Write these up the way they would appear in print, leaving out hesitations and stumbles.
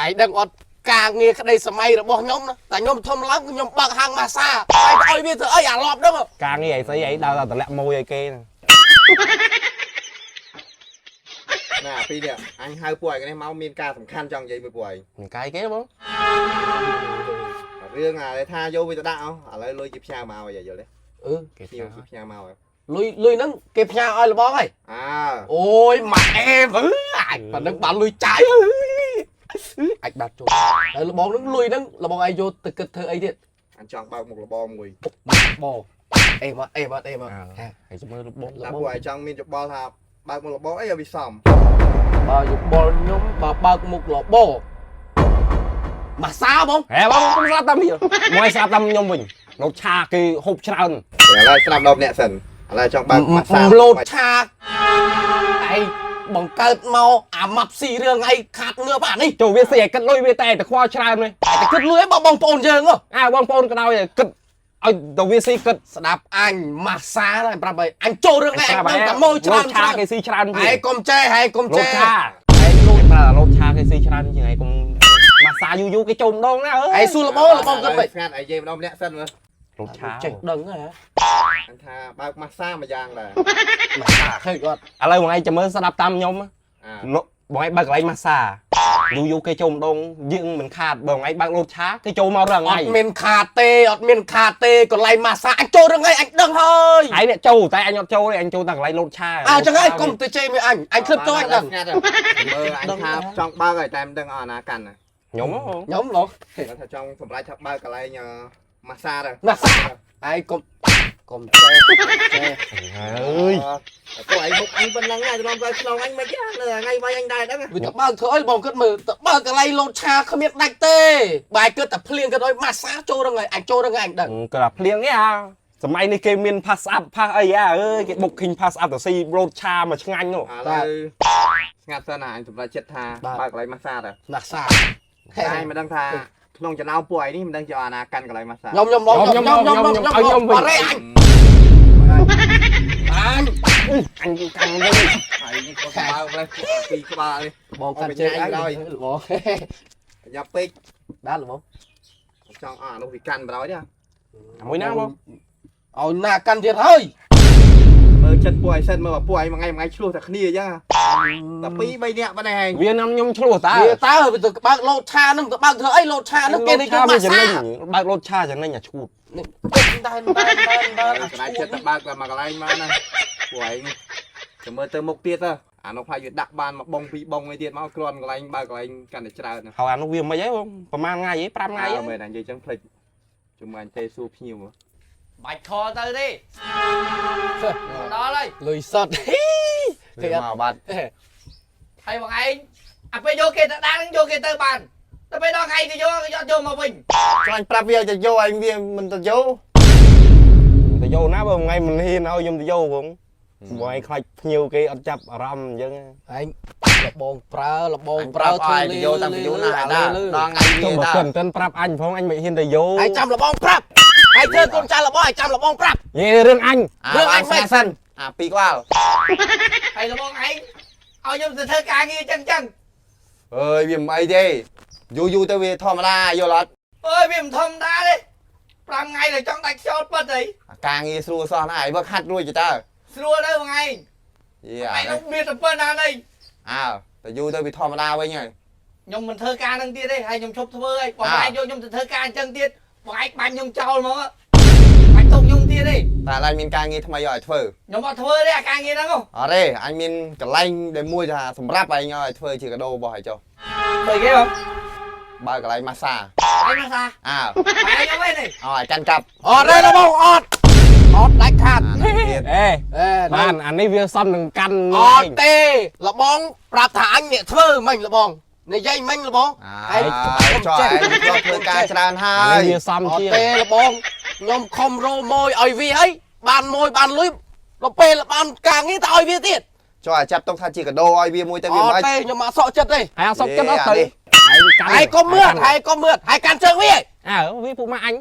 ឯងដឹងអត់ការងារក្តីសម័យរបស់ខ្ញុំណាតែខ្ញុំធំឡើងខ្ញុំបើកហាងម៉ាសាហើយឲ្យវាធ្វើអីអាឡប់ហ្នឹង ការងារអីស្អីអីដើរតែតម្លាក់មួយឲ្យគេហ្នឹង ណាពីរនេះអញហៅពួកឯងនេះមកមានការសំខាន់ចង់និយាយមួយពួកឯង មិនកាយគេបង រឿងអាថាយកវាទៅដាក់ឥឡូវលុយគេផ្ញើមកឲ្យយល់ទេ អឺ គេ ភ្ញៀវគេផ្ញើមកឲ្យ លុយលុយហ្នឹងគេផ្ញើឲ្យលបងហើយ អើ អូយម៉ាក់អេមអាចប៉ណ្ណឹងបានលុយចាយអាចបាត់ចូលហើយលបងហ្នឹងលុយហ្នឹងលបងឯងយកទៅគិតធ្វើអីទៀត អញចង់បើកមុខរបរមួយ បងអេមកអេមកអេមក ហើយមើលបង តែពួកឯងចង់មានយោបល់ថាបើកមុខរបរអីឲ្យវាសម បើយោបល់ខ្ញុំបើបើកមុខលបងម៉ាសាបង ហេបងខ្ញុំស្រាប់តាមនេះមកឲ្យស្រាប់តាមខ្ញុំវិញលោកឆាគេហូបច្រើន ឥឡូវស្រាប់ដល់អ្នកសិនឥឡូវចង់បើកម៉ាសា លោតឆាឯងបង្កើតមកអាម៉ាប់ស៊ីរឿងឯងខាតងើបអានេះ ចូលវាស៊ីឲ្យគិតលុយវាតែតែខ្វល់ច្រើននេះ តែគិតលុយឯងបងប្អូនយើងហ៎ អើបងប្អូនក៏ដោយគិតឲ្យទៅវាស៊ីគិត ស្ដាប់អញម៉ាសាហើយប្រាប់ឲ្យអញចូលរឿងឯងដឹងតែម៉ួយច្រើន ឆាគេស៊ីច្រើន ឯងកុំចេះឯងកុំ លោក ចេះ ឆា ឯងលួច ប្រើលោកឆាគេស៊ីច្រើនជាងឯងកុំម៉ាសាយូរយូរគេចូលម្ដងណាអើ ឯងសួរលបងលបងគិតមិន ស្ងាត់ឯងនិយាយម្ដងម្នាក់សិនមើល លោកឆា ចេះដឹងហ៎ អញថាបើកម៉ាសាមួយយ៉ាងដែរ ម៉ាសាឃើញគាត់ ឥឡូវបងឯងចាំមើលស្ដាប់តាមខ្ញុំ អើ លោកបងឯងបើកកន្លែងម៉ាសាយូរយូរគេចូលម្ដងយើងមិនខាតបងឯងបើកលោតឆាគេចូលមករាល់ អ ថ្ងៃ ត់មានខាតទេអត់មានខាតទេកន្លែងម៉ាសាអញចូលរឿងឯងអញដឹងហើយ ឯងអ្នកចូលតែអញអត់ចូលទេអញចូលតែកន្លែងលោតឆា អើចឹងហើយកុំទៅជេរមួយអញអញឃ្លឹបចូលអញដឹង ស្ងាត់មើលអញថាចង់បើកឲ្យតែមិនដឹងអស់ណាកាន់ណា ខ្ញុំហ៎ ខ្ញុំលោក គាត់ថាចង់សម្រេចថាបើកកន្លែងម៉ាសាទៅ ម៉ាសាឯងកុំកុំចេះចេះ អើយ ពួកឯងមុខអញប៉ុណ្ណឹងហើយច្រឡំទៅឆ្លងអញមិនទេនៅថ្ងៃវាយអញដែរដឹង វាទៅបើកធ្វើអីបងគិតមើលទៅបើកកន្លែងលោតឆាគ្មានដាច់ទេបែរគិតតែភ្លៀងគិតឲ្យម៉ាសាចូលរងហើយអញចូលរងហើយអញដឹង គាត់ថាភ្លៀងទេអាសម័យនេះគេមាន pass up ផាសអីអាអើយគេបុកឃីង pass up ទៅស៊ីលោតឆាមកឆ្ងាញ់នោះ ឥឡូវស្ងាត់សិនណាអញសម្រេចចិត្តថាបើកកន្លែងម៉ាសាទៅ ម៉ាសា តែអញមិនដឹងថាក្នុងចំណោមពួកឯងនេះមិនដឹងជាអាណាកាន់កន្លែងម៉ាសា ខ្ញុំខ្ញុំបងខ្ញុំខ្ញុំខ្ញុំខ្ញុំខ្ញុំអរេអញអញ អញកាន់វិញ ហើយនេះក៏បើកម្លេះពីរក្បាលនេះ បងកាន់ជើងអញបង យ៉ាប់ពេក បាទបង ចង់អស់អានោះវាកាន់បណ្ដោយទេ អាមួយណាបង ឲ្យណាកាន់ទៀតហើយ មើលចិត្តពួកឯងសិនមើលពួកឯងមួយថ្ងៃមួយថ្ងៃឆ្លោះតែគ្នាអញ្ចឹងតែពីរបីនាក់ប៉ុណ្ណេះឯង វានាំខ្ញុំឆ្លោះតើ វាតើវាទៅបើកលោតឆានឹងទៅបើកធ្វើអីលោតឆានឹងគេនេះគឺម៉ាសា វាចំណេញបើកលោតឆាចំណេញអាឈួត នេះដែរដែរដែរដែរ សម្រេចចិត្តតែបើកតែមួយកន្លែងមកណាពួកឯងចាំមើលទៅមុខទៀតទៅអានោះខ្លាចវាដាក់បានមួយបងពីរបងអីទៀតមកគ្រាន់កន្លែងបើកន្លែងកាន់តែច្រើនណា ហើយអានោះវាមិនអីបងប្រហែលថ្ងៃអី5ថ្ងៃ អើមែនអញនិយាយចឹងភ្លេចជំអញទេសួរភ្ញៀវ បាច់ខទៅទេដល់ហើយ លុយសត គេមកបាត់ ហើយបងឯងអាពេលយកគេទៅដាក់នឹងយកគេទៅបានតែពេលដល់ថ្ងៃគេយកគេយកយកមកវិញ ចង់ប្រាប់វាឲ្យទៅយកឯងវាមិនទៅយក ទៅយកណាបើថ្ងៃមិនហ៊ានឲ្យខ្ញុំទៅយកបងបងឯងខ្លាចភ្ញៀវគេអត់ចាប់អារម្មណ៍អញ្ចឹង ឯងលបងប្រើលបងប្រើ ធ្វើទៅយកតាមយូរណាស់ដល់ដល់ថ្ងៃ ចុះ វាដល់ បើមិនទាន់ប្រាប់អញផងអញមិនហ៊ានទៅយក ឯងចាំលបងប្រាប់ឯងធ្វើកូនចៅលបងឯងចាំលបងប្រាប់ និយាយរឿងអញ រឿងអញមិន សិនអាពីរក្បាល ហើយបងឯងឲ្យខ្ញុំទៅធ្វើការងារចឹងចឹង អើយវាមិនអីទេយូរយូរទៅវាធម្មតាយល់អត់ អើយវាមិនធម្មតាទេ5ថ្ងៃទៅចង់ដាច់ខ្យល់ពិតអី ការងារស្រួលសោះណាឯងបើខាត់រួចទៅតើ ស្រួលទៅបងឯង យេ ឯងនោះមានតែប៉ុណ្ណានេះ អើតែយូរទៅវាធម្មតាវិញហើយ ខ្ញុំមិនធ្វើការនឹងទៀតទេហើយខ្ញុំឈប់ធ្វើហើយបងឯងយកខ្ញុំទៅធ្វើការអញ្ចឹងទៀតបងឯងបាញ់ខ្ញុំចោលហ្មងបាញ់ទុកខ្ញុំទៀតទេ តែឥឡូវមានការងារថ្មីឲ្យធ្វើ ខ្ញុំអត់ធ្វើទេអាការងារហ្នឹង អត់ទេអញមានកន្លែងដែលមួយថាសម្រាប់ឯងឲ្យធ្វើជាកាដូរបស់ឯងចុះ ធ្វើគេបង បើកន្លែងម៉ាសា ឯងមកសា អើ ឯងខ្ញុំឯងនេះ ឲ្យកាន់កាប់ អត់ទេលបងអត់អត់ដាច់ខាត អានេះទៀត អេ អេ បានអានេះវាសំនឹងកាន់ អត់ទេលបងប្រាប់ថាអញអ្នកធ្វើមិញលបងនិយាយមិញលបង អើចុះឯងធ្លាប់ធ្វើការច្រើនហើ អា យ នេះវាសំ អត់ ជាង ទេលបងខ្ញុំខំរម៉ួយឲ្យវាហើយបានមួយបានលុយដល់ពេលបានការងារទៅឲ្យវាទៀត ចុះឲ្យចាប់ទុកថាជាកាដូឲ្យវាមួយទៅវា អ មិន ត់ទេខ្ញុំអត់សក់ចិត្តទេ ហើយអត់សុកចិត្តអត់ទៅឯងកាន់ ហើយកុំមឿតហើយកុំមឿតហើយកាន់ជើងវា អើវាពួកម៉ាក់អញ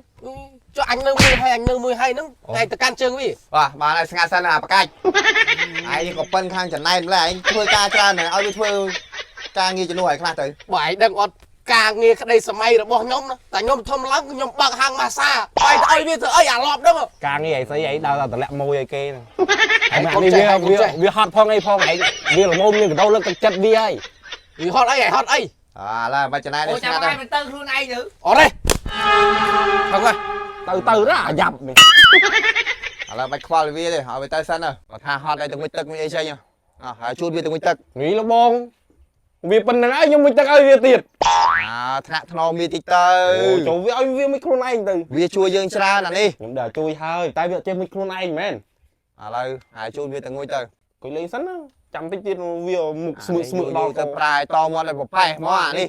ចុះអញនៅមួយហើយអញនៅមួយហើយហ្នឹងឯងទៅកាន់ជើងវា បាទបានហើយស្ងាត់សិនអាបកាច់ឯងក៏ប៉ិនខាងចំណែតម្លេះឯងធ្វើការច្រើនហើយឲ្យវាធ្វើការងារជំនួសឲ្យខ្លះទៅ បើឯងដឹងអត់ ការងារក្តីសម័យរបស់ខ្ញុំណាតែខ្ញុំធំឡើងខ្ញុំបើកហាងម៉ាសាបាយទៅឲ្យវាធ្វើអីអាឡប់ហ្នឹង ការងារអីស្អីអីដើរតែតម្លាក់ម៉ួយឲ្យគេហ្នឹង ហើយកុំ អានេះ ចេះ វាវា ហើយកុំចេះ វាហត់ផងអីផងឯងវាល្មមមានកដោលើកទឹកចិត្តវាហើយ វាហត់អីហើយហត់អី អាឡាបាច់ចំណែន អូចាំ នេះស្ងាត់ហើយ បងឯងមិនទៅខ្លួនឯងទៅ អត់ទេថឹងហ៎ ទៅទៅណាអាយ៉ាប់នេះ ឥឡូវបាច់ខ្វល់វាទេឲ្យវាទៅសិនទៅគាត់ថាហត់ឲ្យទៅងុយទឹកមួយអីចេញអោះហើយជូតវាទៅងុយទឹក ងីលបងវាប៉ុណ្្នឹងហើយខ្ញុំមិនទឹកឲ្យវាទៀត អាថ្នាក់ថ្នមវាតិចទៅ អូចូលវាឲ្យវាមិនខ្លួនឯងទៅ វាជួយយើងច្រើនអានេះ ខ្ញុំដើរជួយហើយតែវាអត់ចេះមិនខ្លួនឯងមែន ឥឡូវហើយជូតវាទៅងុយទៅ គួយលេងសិនណាចាំតិចទៀតវាមុខស្មឹកស្មឹកដល់ ទៅប្រែតមាត់ឲ្យប្រផេះមកអានេះ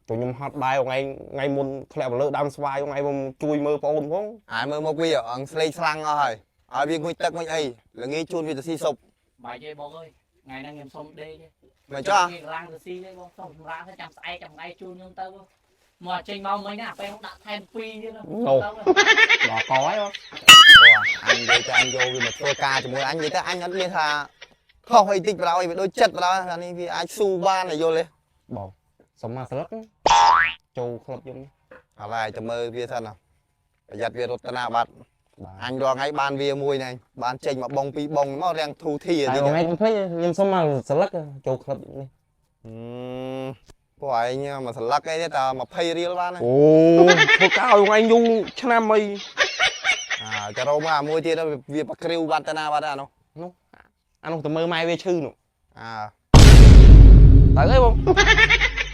ចូលខ្ញុំហត់ដែរថ្ងៃថ្ងៃមុនធ្លាក់ទៅលើដើមស្វាយថ្ងៃមកជួយមើលប្អូនផង អាយមើលមកវាអងស្លេកស្លាំងអស់ហើយឲ្យវាងុយទឹកងុយអីល្ងាចជូនវាទៅស៊ីស៊ុប បាយទេបងអើយថ្ងៃហ្នឹងខ្ញុំសុំដេកទេ មិនចោះ គេកម្លាំងទៅស៊ីទេបងសុំសម្រាប់ទៅចាំស្អែកចាំថ្ងៃជូនខ្ញុំទៅមកចេញមកមិញណាពេលដាក់ថែម2ទៀតទៅ ដល់កហើយបង អញនិយាយទៅអញយកវាមកធ្វើការជាមួយអញនិយាយទៅអញអត់មានថាខុសអីតិចបណ្ដោយវាដូចចិត្តបណ្ដោយអានេះវាអាចស៊ូបានយល់ទេ បងសុំមកស្លឹកចូលក្លឹបខ្ញុំ ឥឡូវឲ្យទៅមើលវាសិនណាប្រយ័ត្នវារត់ទៅណាបាត់ បាទ អញរាល់ថ្ងៃបានវាមួយនេះបានចេញមកបងពីរបងមករាំងធូធី តែ នេះ ថ្ងៃខ្ញុំភ្លេចខ្ញុំសុំមកស្លឹកចូលក្លឹបនេះ ពួកឯងមកស្លឹកអីទេតែ20រៀលបាន អូធ្វើការឲ្យថ្ងៃយូរឆ្នាំអី អាទៅរកមកអាមួយទៀតវាប្រគ្រាវបាត់ទៅណាបាត់អានោះ អានោះទៅមើលម៉ែវាឈឺនោះ អា ទៅអីបង អ